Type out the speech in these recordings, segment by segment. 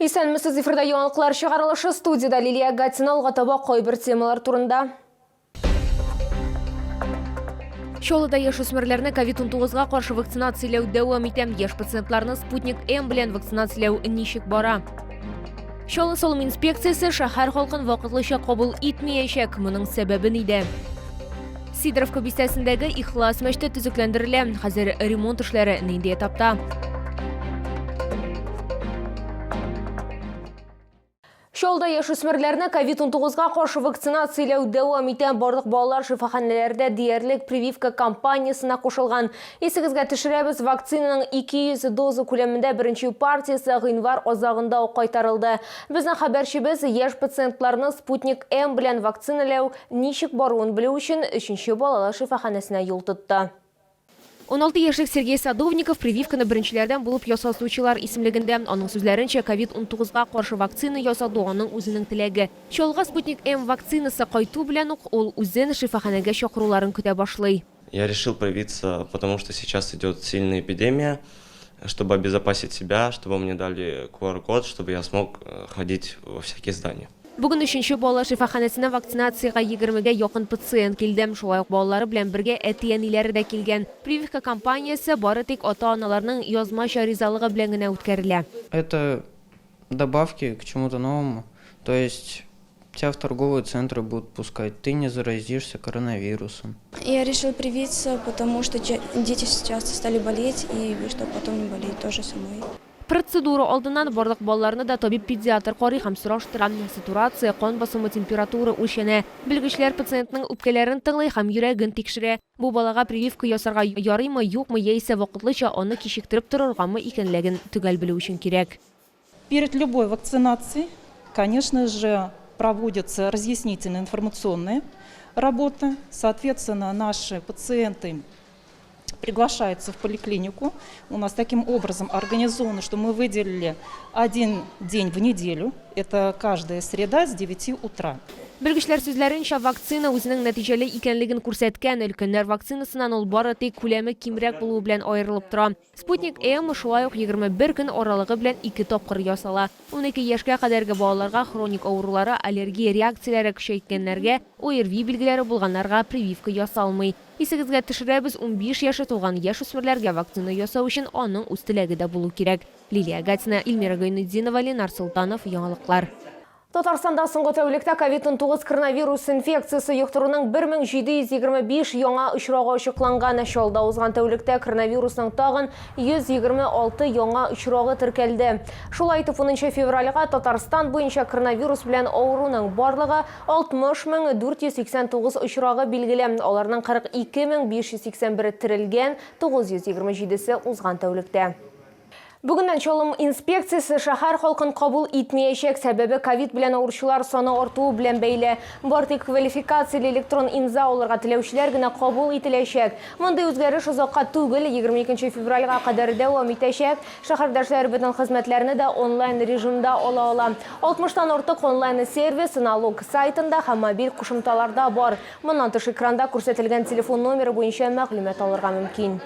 Исәнмесез, эфирда яңалыклар чыгарылышы, студиядә Лилия Гатина. Алга таба кайбер темалар турында. Чаллыда яшүсмерләрне ковид-19 га каршы вакцинацияләү дәвам итә. Яшь пациентларны Спутник М белән вакцинацияләү ничек бара? Чаллы салым инспекциясе шәһәр халкын вакытлыча кабул итмәячәк. Моның сәбәбе нидә? Сидоровка бистәсендәге Ихлас мәчете төзекләндерелә. Хәзер ремонт эшләре нинди этапта? Чаллыда яшүсмерләрне ковид-19 га каршы вакцинацияләү дәвам итә. Барлык балалар шифаханәләрдә диярлек прививка кампаниясенә кушылган. Исегезгә төшерәбез, вакцинаның 200 доза күләмендә беренче партиясе гыйнвар азагында ук кайтарылды. Безнең хәбәрчебез яшь пациентларны Спутник М белән вакциналәү Ничек баруын белү өчен өченче балалар шифаханәсенә юл тотты. 16 яшьлек Сергей Садовников прививканы беренчеләрдән булып ясатучылар исемлегендә. Аның сүзләренчә, ковид 19 га каршы вакцина ясату аның үзенең теләге. Чаллыга Спутник М вакцинасы кайту белән ук ул үзен шифаханәгә чакыруларын көтә башлый. Я решил привиться, потому что сейчас идет сильная эпидемия, чтобы обезопасить себя, чтобы мне дали QR-код, чтобы я смог ходить во всякие здания. Бүген өченче балалар шифаханәсенә вакцинациягә егермегә якын пациент килде. Шулай ук балалары белән бергә әти-әниләре дә килгән. Прививка кампаниясе бары тик ата-аналарның язмача ризалыгы белән генә үткәрелә. Это добавки к чему-то новому. То есть тебя в торговые центры будут пускать, ты не заразишься коронавирусом. Я решил привиться, потому что дети сейчас стали болеть, и чтобы потом не болеть тоже самой. Процедура алдыннан барлык балаларны да табиб-педиатр карый һәм сораштыра. Сатурация, кан басымы, температура үлчәнә. Белгечләр пациентның үпкәләрен тыңлый һәм йөрәген тикшерә. Бу балага прививка ясарга ярыймы, юкмы яисә вакытлыча аны кичектереп торыргамы икәнлеген төгәл белү өчен кирәк. Перед любой вакцинацией, конечно же, проводятся разъяснительные информационные работы. Соответственно, наши пациенты приглашаются в поликлинику. У нас таким образом организовано, что мы выделили один день в неделю. Это каждая среда с 9 утра. Белгечләр сүзләренчә, вакцина үзенең нәтиҗәле икәнлеген күрсәткән. Өлкәннәр вакцинасыннан ул бары тик күләме кимрәк булуы белән аерылып тора. Спутник М шулай ук 21 көн аралыгы белән ике тапкыр ясала. 12 яшькә кадәрге балаларга, хроник авырулары, аллергия реакцияләре көчәйткәннәргә, ОРВИ билгеләре булганнарга прививка ясалмый. Исегезгә төшерәбез, 15 яше тулган яшүсмерләргә вакцина ясау өчен аның үз теләге дә булу кирәк. Лилия Гатина, Эльмира Гайнетдинова, Ленар Солтанов, Яңалыклар. Татарстанда соңгы тәүлектә ковид-19 коронавирус инфекциясе йоктыруның 1725 яңа очрагы ачыкланган. Чаллыда узган тәүлектә коронавирусның тагын 126 яңа очрагы теркәлде. Шулай итеп, 10 февральгә Татарстан буенча коронавирус белән авыруның барлыгы 60 489 очрагы билгеле. Аларның 42 581 терелгән, 927-се узган тәүлектә. Бүгеннән Чалым инспекциясе шәһәр халкын кабул итмәячәк. Сәбәбе ковид белән авыручылар саны артуы белән бәйле. Бар тик квалификацияле электрон имза алырга теләүчеләр генә кабул ителәчәк. Мондый үзгәреш озакка түгел, 22 февральгә кадәр дәвам итәчәк. Шәһәрдәшләр бөтен хезмәтләрне дә онлайн режимда ала ала. 60 тан артык онлайн-сервис налог сайтында һәм мобиль кушымталарда бар. Моннан тыш экранда күрсәтелгән телефон номеры буенча мәгълүмат алырга мөмкин.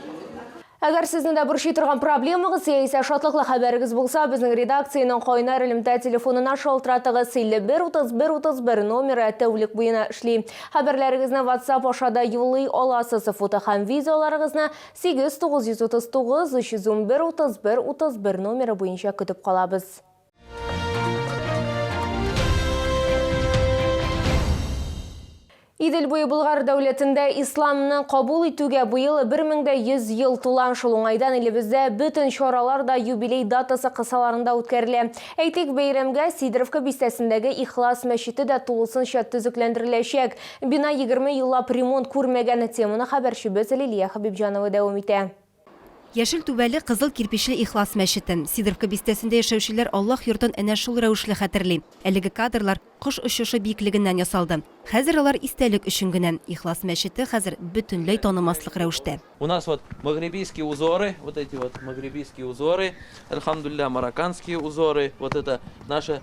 Әгәр сезне дә борчый торган проблемагыз яисә шатлыклы хәбәрегез булса, безнең редакциянең кайнар элемтә телефонына шалтыратыгыз. 51 31 31 номеры тәүлек буена эшли. Хәбәрләрегезне WhatsApp аша да юллый аласыз. Фото һәм видеоларыгызны 8 939 311 31 31 номеры буенча көтеп калабыз. Идел буе Болгар дәүләтендә исламны кабул итүгә быел 1100 ел тула. Шул уңайдан илебездә бөтен чаралар да юбилей датасы кысаларында үткәрелә. Әйтик, бәйрәмгә Сидоровка бистәсендәге Ихлас мәчете дә тулысынча төзекләндереләчәк. Бина 20 еллап ремонт күрмәгән. Теманы хәбәрчебез Лилия Хәбибҗанова дәвам итә. Яшел түбәле, кызыл кирпечле Ихлас мәчете. Сидоровка бистәсендә яшәүчеләр Аллаһ йортын әнә шул рәвешле хәтерли. Әлеге кадрлар кош очышы биеклегеннән ясалды. Хәзер алар истәлек өчен генә. Ихлас мәчете хәзер бөтенләй танымаслык рәвештә. У нас вот магрибийские узоры, вот эти вот магрибийские узоры, әлхәмдүлилләһ, марокканские узоры, вот это наши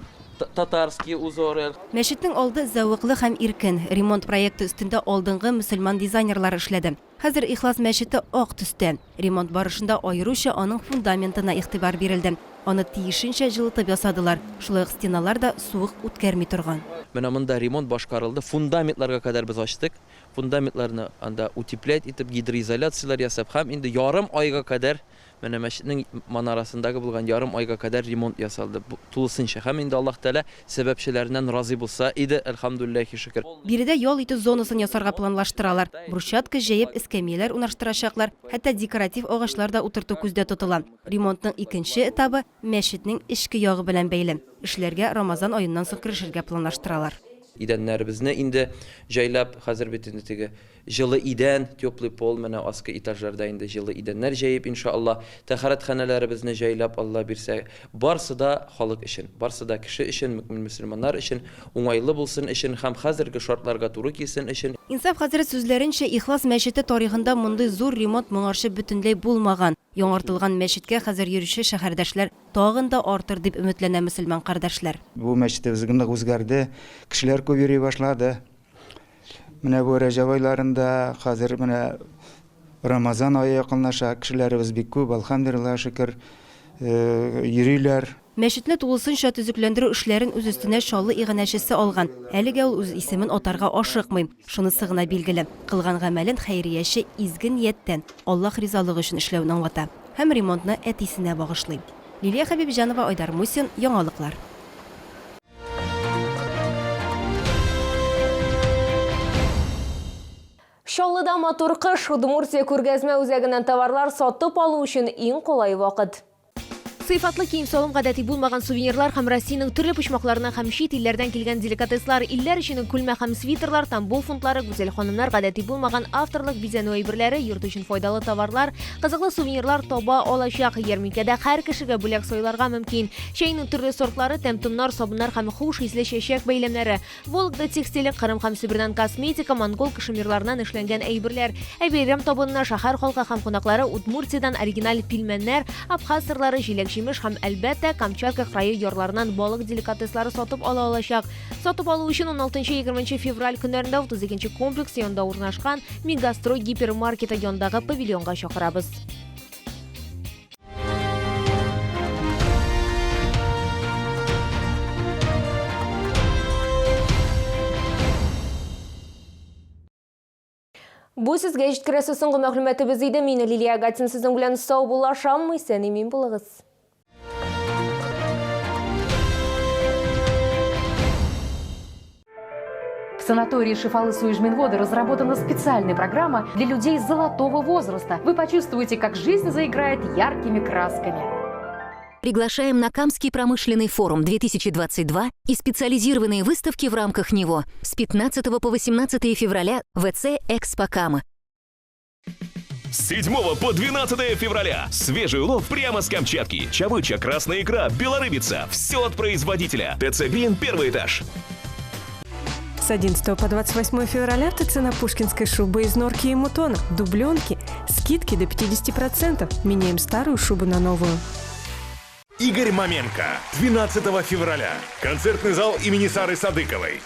татарские узоры. Мәчетнең алды зәвыклы һәм иркен. Ремонт проекты өстендә алдынгы мөселман дизайнерлары эшләде. Хәзер Ихлас мәчете ак төстә. Ремонт барышында аеруча аның фундаментына игътибар бирелде. Аны тиешенчә җылытып ясадылар. Шулай ук стеналар да суык үткәрми торган. Менә монда ремонт башкарылды. Фундаментларга кадәр без ачтык. Фундаментларны анда утеплять итеп, гидроизоляцияләр ясап һәм инде ярым айга кадәр менә мәчетнең манарасындагы булган ярым айга кадәр ремонт ясалды тулысынча. Һәм инде Аллаһ Тәгалә сәбәпчеләреннән разый булса иде, әлхәмдүлилләһи шөкер. Биредә ял итү зонасын ясарга планлаштыралар. Брусчатка җәеп, эскәмияләр урнаштырачаклар, хәтта декоратив агачлар да утырту күздә тотыла. Ремонтның икенче этабы мәчетнең эчке ягы белән бәйле. Эшләргә Рамазан аеннан соң керешергә планлаштыралар. Идәннәребезне инде җайлап, хәзер бит инде теге җылы идән, теплый пол, менә аскы этажларда инде җылы идәннәр җәеп, иншалла, тәһарәтханәләребезне җайлап, Алла бирсә, барсы да халык өчен, барсы да кеше өчен, мөэмин-мөселманнар өчен, уңайлы булсын өчен һәм хәзерге шартларга туры килсен өчен. Инсаф хәзрәт сүзләренчә, Ихлас мәчете тарихында мондый зур ремонт моңарчы бөтенләй булмаган. Яңартылган мәчеткә хәзер йөрүче шәһәрдәшләр тагын да артыр дип өметләнә мөселман кардәшләр. Бу мәчетебез нык үзгәрде, кешеләр күп йөри башлады. Менә бу Рәҗәб айларында, хәзер менә Рамазан ае якынлаша, кешеләребез бик күп, әлхәмдүлиллаһ, шөкер, йөриләр. Мәчетне тулысынча төзекләндерү эшләрен үз өстенә Чаллы иганәчесе алган. Әлегә ул үз исемен атарга ашыкмый. Шунысы гына билгеле, кылган гамәлен хәйрияче изге нияттән, Аллаһ ризалыгы өчен эшләвен аңлата. Һәм ремонтны әтисенә багышлый. Лилия Хәбибҗанова, Айдар Мусин, Яңалыклар. Чаллыда матур кыш, Удмуртия күргәзмә үзәгеннән товарлар сатып алу өчен иң кулай вакыт. Сыйфатлы кием-салым, гадәти булмаган сувенирлар һәм Россиянең төрле почмакларыннан һәм чит илләрдән килгән деликатеслар, илләр өчен күлмәк һәм свитерлар, Тамбов фунтлары, гүзәл ханымнар, гадәти булмаган авторлык бизәнү әйберләре, йорт өчен файдалы товарлар, кызыклы сувенирлар таба алачак. Ярминкәдә һәр кешегә бүләк сайларга мөмкин. Чәйнең төрле сортлары, тәм-томнар, сабыннар һәм хуш исле чәчәк бәйләмнәре, Вологда текстиле, Кырым һәм Себердән косметика, монгол кашемирларыннан эшләнгән әйберләр. Ә бәйрәм табынына шәһәр халкы һәм кунаклары Удмуртиядән оригиналь пилмәннәр, абхаз сырлары, җиләк-җимеш һәм, әлбәттә, Камчатка крае ярларыннан балык деликатеслары сатып ала алачак. Сатып алу өчен 16-20 февраль көннәрендә 32 нче комплекс янында урнашкан Мегастрой гипермаркеты янындагы павильонга чакырабыз. Бу сезгә җиткерәсе соңгы мәгълүматыбыз иде. Мин Лилия Гатин сезнең белән сау булашам. Исән имин булыгыз. В санатории Шифалы Суижминводы разработана специальная программа для людей золотого возраста. Вы почувствуете, как жизнь заиграет яркими красками. Приглашаем на Камский промышленный форум 2022 и специализированные выставки в рамках него с 15 по 18 февраля в ВЦ «Экспо Кама». С 7 по 12 февраля. Свежий улов прямо с Камчатки. Чавыча, красная икра, белорыбица. Все от производителя. ТЦ Грин, первый этаж. С 11 по 28 февраля в ТЦ на Пушкинской шубы из норки и мутона. Дубленки. Скидки до 50%. Меняем старую шубу на новую. Игорь Маменко. 12 февраля. Концертный зал имени Сары Садыковой.